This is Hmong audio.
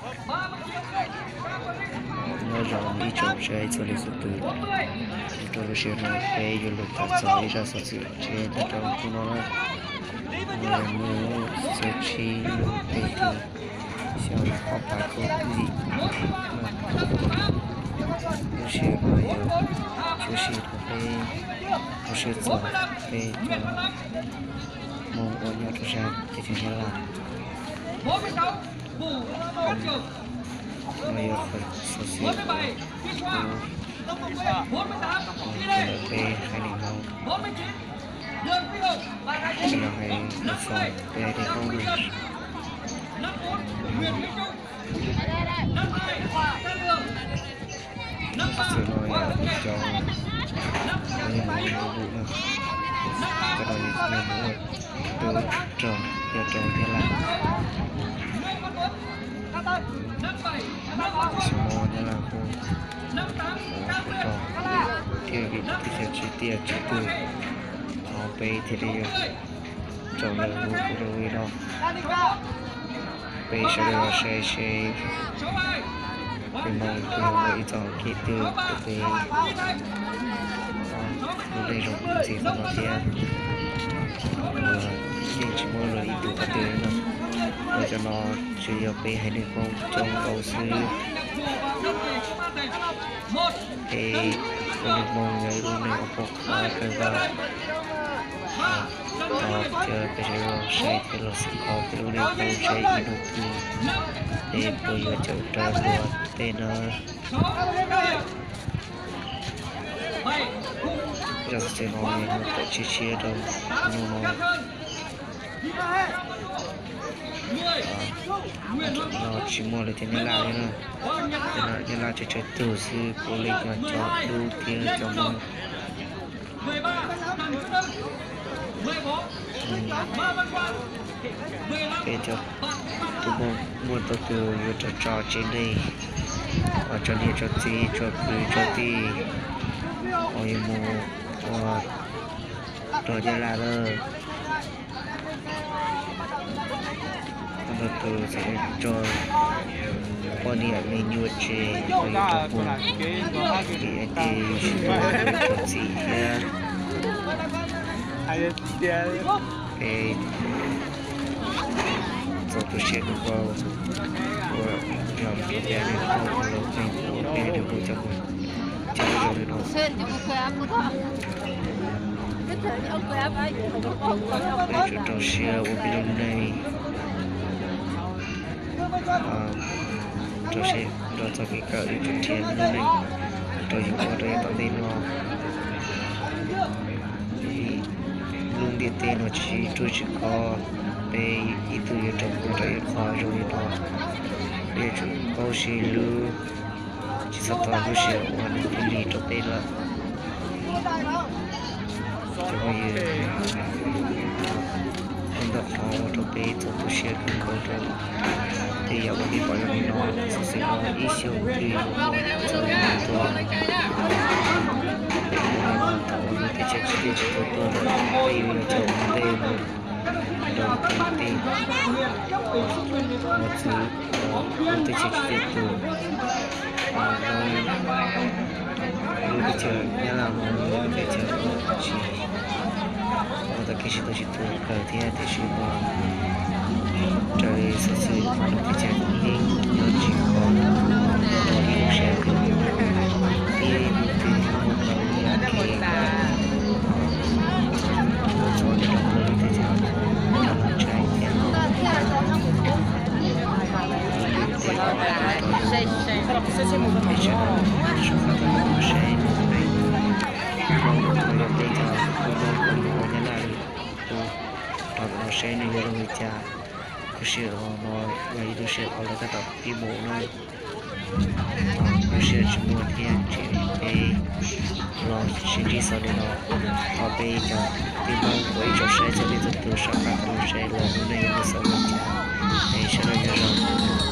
Nyob zoo ib tsoom saib txhua leej txhua tus, rau lub sij hawm no peb yuav los tham txog ib zaj xov xwm tshiab nyob rau hnub no na. Nyob rau hnub xiab tsib lub peb hlis xyoo ob phav kaum yim no, lub sij hawm no yog lub sij hawm peb rau siab txog peb cov Hmoob uas nyob rau sab teb chaws Nyab Laj. No yog qhov xov xwm uas kuv los ntawm peb haiv neeg Hmoob, los hais txog peb haiv neeg Hmoob no. Xov xwm no yog cov uas yog Hmoob lub ntuj na, cov no yog Hmoob uas tuaj rog nyob rau Nyab Laj. Xyoo no Nyab Laj kuj ua rog thiab vim teb chaws tsis tiaj tsis tus, peb thiaj li yuav raug lawv hu ua rau li no. Peb sawv daws los saib seb peb Hmoob puas yog muaj ib txoj kev twg rau peb lub neej zoo ntxiv qhov no thiab. Luag yeej tsis muab luag ib tug qhov twg li no. Los cov no tsuas yog peb haiv neeg Hmoob coob nkaus xwb. Peb ua neeg Hmoob yog ib lub neeg uas pom qab kawg nkaus. Thov caw peb sawv daws los saib thiab los xav qhov peb lub neej Hmoob seb ib hnub twg peb puas yuav caum raws luag tej no. Zaj xov xwm no yog tawm tshiab tshiab rau hnub no. No tsis muaj lawv cov Nyab Laj li na. Cov Nyab Laj tsawg tsawg tug xwb, puav leej yog cov dub thiab cov Hmoob. Peb cov tub Hmoob muaj ntau tus yuav rov tso tsev neeg, tso niam tso txiv tso kwv tso tij, yuav mus ua rog Nyab Laj lawm. Muaj ntau tus tseem tso poj niam me nyuam tseg los yuav rov mus, vim hais tias yus tsis muaj niam txiv thiab. Peb txaus tu siab kawg nkaus uas yog peb haiv neeg Hmoob los peb ua peb haiv neeg Hmoob coj mus coj zoo li no. Peb tsum rau siab ua peb lub neej, rau siab nrog txoj kev kawm yuav tsum nrhiav lub neej rau yus ua rau yav tom ntej no. Lub ntiaj teb no tsis ruaj tsis khov, peb ib tug yuav rau ua rau ib qho zoo li no. Peb yuav tsum paub sib hlub, tsis txhob tos lub sij hawm uas nws pub lig rau peb lawm. Cov phooj ywg, muaj ntau qhov ua rau peb txaus tu siab kawg nkaus rau tej yam uas peb pom zoo li no. Xov xwm no ib xyoos twg yuav muaj txog mus tuaj, peb yuav ua thaum uas lub teb chaws tsis tiaj tsis tus tuaj lawm, peb yuav coj ua ntej mus rau lub teb chaws tsis tiaj tus, lub teb chaws Nyab Laj no yog lub teb chaws uas tsis muaj txoj kev sib tau sib tua kawg thiab, tiam sis mas raws li xov xwm mas lub teb chaws yeej nyob tsis khov, ua ib lub sij hawm twg tib hnub twg muaj tau ib yam kev ua txhaum nyob rau lub teb chaws no, ntshai thiab no. Peb sawv daws soj qab tuaj saib Hmoob uas yog peb cov Hmoob uas nyob ua Nyab Laj li, kuv rov qab los saib nws yuav zoo li cas. Lub sij hawm no yog ib lub sij hawm uas lawv tab tom pib mus na, lub sij hawm tsis muaj thiab, ces peb los sib ntsib xaus li no. Thov peb cov tij Hmoob uas ib tsoom saib txhua leej txhua tus soj qab tuaj saib los lub neej yuav mus xaus li cas, es sawv daws nyob zoo.